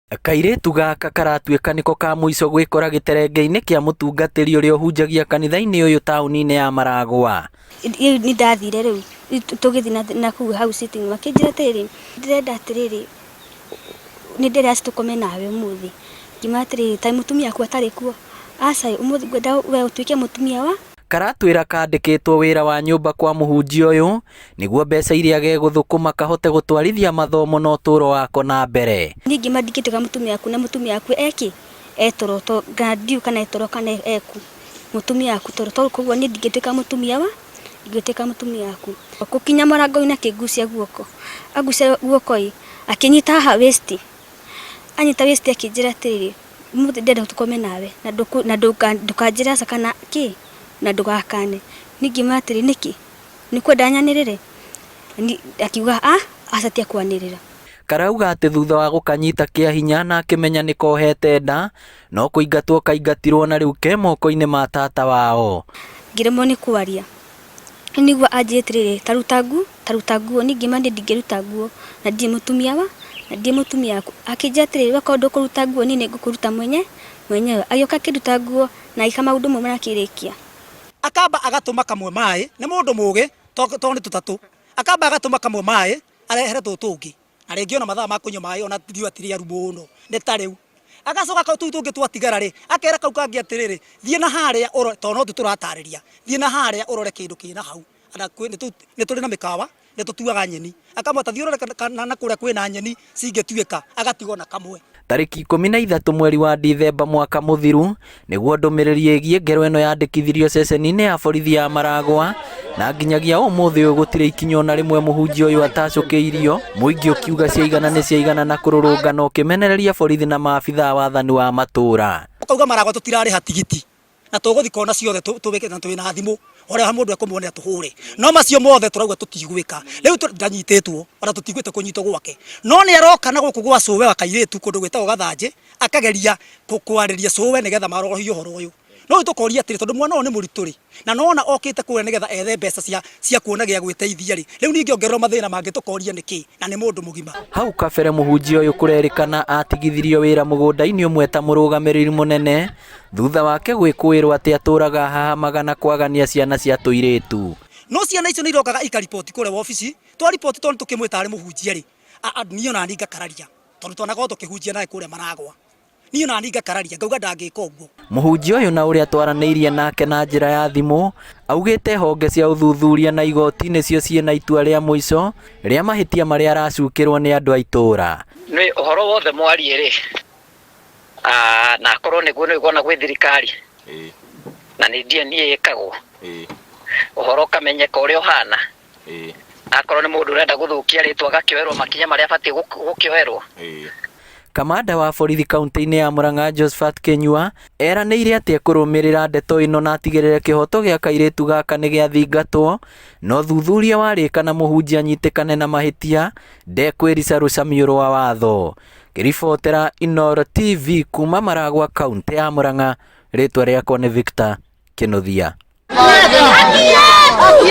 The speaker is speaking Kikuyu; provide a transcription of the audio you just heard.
Kairĩtu gaka karatuĩka nĩko ka mũico gwĩkora gĩterenge-inĩ kĩa mũtungatĩri ũrĩa ũhunjagia kanitha-inĩ ũyũ taũni-inĩ ya Maragwa. Rĩu nĩ ndathire rĩu tũgĩthiĩ na kũu hau sitting room akĩnjĩra atĩrĩrĩ, ndĩrenda atĩrĩrĩ, nĩ ndĩrenda tũkome nawe ũmũthĩ. Ngiuga atĩrĩrĩ, kaĩ mũtumia waku atarĩ kuo? Aca ĩ, ũmũthĩ ngwenda we ũtuĩke mũtumia wa Karatwĩra kandĩkĩtwo wĩra wa nyũmba kwa mũhunjia ũyũ nĩguo mbeca iria gegũthũkũma kahote gũtwarithia mathomo na ũtũũro wako na mbere. Niĩ ngĩma ndingĩtuĩka mũtumia waku na mũtumia waku eki e toro kana ndiũĩ kana e toro kana eku mũtumia waku toro tondũ koguo niĩ ndingĩtuĩka mũtumia wa ndingĩtuĩka mũtumia waku. Gũkinya mũrango-inĩ akĩngucia guoko, angucia guoko ĩ akĩnyita haha waist, anyita waist akĩnjĩra atĩrĩrĩ, ũmũthĩ ndĩrenda tũkome nawe na ndũkanjĩre aca kana kĩ na ndũgakane. Niĩ ngĩmwĩra atĩrĩ nĩkĩ? Nĩ ũkwenda nyanĩrĩre? Akiuga aca tiga kwanĩrĩra. Karauga atĩ thutha wa gũkanyita kĩa hinya na akĩmenya nĩ kohete nda, no kũingatwo kaingatirwo na rĩu ke moko-inĩ ma tata wao. Ngĩremwo nĩ kwaria. Rĩu nĩguo anjĩrire atĩrĩrĩ, ta ruta nguo, ta ruta nguo. Niĩ ngĩmwĩra niĩ ndingĩruta nguo na ndirĩ mũtumia wa, na ndirĩ mũtumia waku. Akĩnjĩra atĩrĩrĩ, we korwo ndũkũruta nguo niĩ nĩ ngũkũruta mwenyewe. Agĩũka akĩnduta nguo na agĩka maũndũ mamwe na akĩrĩkia. Akamba agatũma kamwe maĩ, nĩ mũndũ mũgĩ tondũ nĩ tũtatũ. Akamba agatũma kamwe maĩ arehere tũtũ tũngĩ. Na rĩngĩ ona mathaa ma kũnyua maĩ ona riũa ti rĩaru mũno, nĩ ta rĩu. Agacoka tũu tũngĩ twatigara rĩ, akera kau kangĩ atĩrĩrĩ, thiĩ na harĩa ũrore, tondũ no ithuĩ tũratarĩria, thiĩ na harĩa ũrore kĩndũ kĩna hau. Nĩ tũrĩ na mĩkawa, nĩ tũtuaga nyeni. Akamwĩra ta thiĩ ũrore kana na kũrĩa kwĩna nyeni cingĩtuĩka, agatigwo na kamwe. Tarĩki 13 mweri wa Dithemba mwaka mũthiru nĩguo ndũmĩrĩri ĩgiĩ ngero ĩno yandĩkithirio ceceni-inĩ ya borithi ya Maragwa na nginyagia ũmũthĩ ũyũ gũtirĩ ikinya ona rĩmwe mũhunjia ũyũ atacũkĩirio, mũingĩ ũkiuga ciaigana nĩ ciaigana na kũrũrũngana ũkĩmenereria borithi na maabithaa a wathani wa matũũra. Ũkauga Maragwa tũtirarĩha tigiti na tũgũthiĩ kona ciothe tũwĩke na twĩna thimũ ũrĩa mũndũ ekũmuonera tũhũre no macio mothe tũrauga tũtigwĩka rĩu ndanyitĩtwo ona tũtiguĩte kũnyitwo gwake no nĩ aroka na gũkũ gwa cũwe wa kairĩtu kũndũ gwĩtagwo Gathanjĩ akageria kwarĩria cũwe nĩgetha marohie ũhoro ũyũ no rĩu tũkoria atĩrĩ tondũ mwana ũyũ nĩ mũritũ rĩ na nona okĩte kũrĩa nĩgetha ethe mbeca cia kuona gĩa gwĩteithia rĩ rĩu ningĩ ongererwo mathĩna mangĩ tũkoria nĩkĩ na nĩ mũndũ mũgima. Hau kabere mũhunjia ũyũ kũrerĩkana atigithirio wĩra mũgũnda-inĩ ũmwe ta mũrũgamĩrĩri mũnene thutha wake gwĩkũĩrwo atĩ atũraga ahahamaga na kwagania ciana cia tũirĩtu. No ciana icio nĩ irokaga ikariboti kũrĩa wabici, twariboti tondũ tũkĩmwĩta arĩ mũhunjia rĩ, niĩ ona niĩ ngakararia tondũ twanakorwo tũkĩhunjia nake kũrĩa Maragwa. Niĩ ona niĩ ngakararia ngauga ndangĩka ũguo. Mũhunjia ũyũ na ũrĩa twaranĩirie nake na njĩra ya thimũ augĩte honge cia ũthuthuria na igoti nĩcio ciĩna itua rĩa mũico rĩa mahĩtia marĩa aracukĩrwo nĩ andũ a itũũra. Nĩ ũhoro wothe mwarie rĩ, na akorwo nĩguo nĩ ũiguana gwĩ thirikari na nĩ DNA ĩkagwo ũhoro ũkamenyeka ũrĩa ũhana akorwo nĩ mũndũ ũrenda gũthũkia rĩtwa agakĩoerwo makinya marĩa abatiĩ gũkĩoerwo. Kamanda wa borithi kaunti-inĩ ya Murang'a Josphat Kinyua eranĩire atĩ ekũrũmĩrĩra ndeto ĩno na atigĩrĩre kĩhoto gĩa kairĩtu gaka nĩ gĩathingatwo na ũthuthuria warĩka na mũhunjia anyitĩkane na mahĩtia ndekwĩrica rũcamiũ rwa watho. Ngĩribotera Inooro TV kuma Maragwa kaunti ya Murang'a, rĩtwa rĩakwa nĩ Victor Kĩnuthia.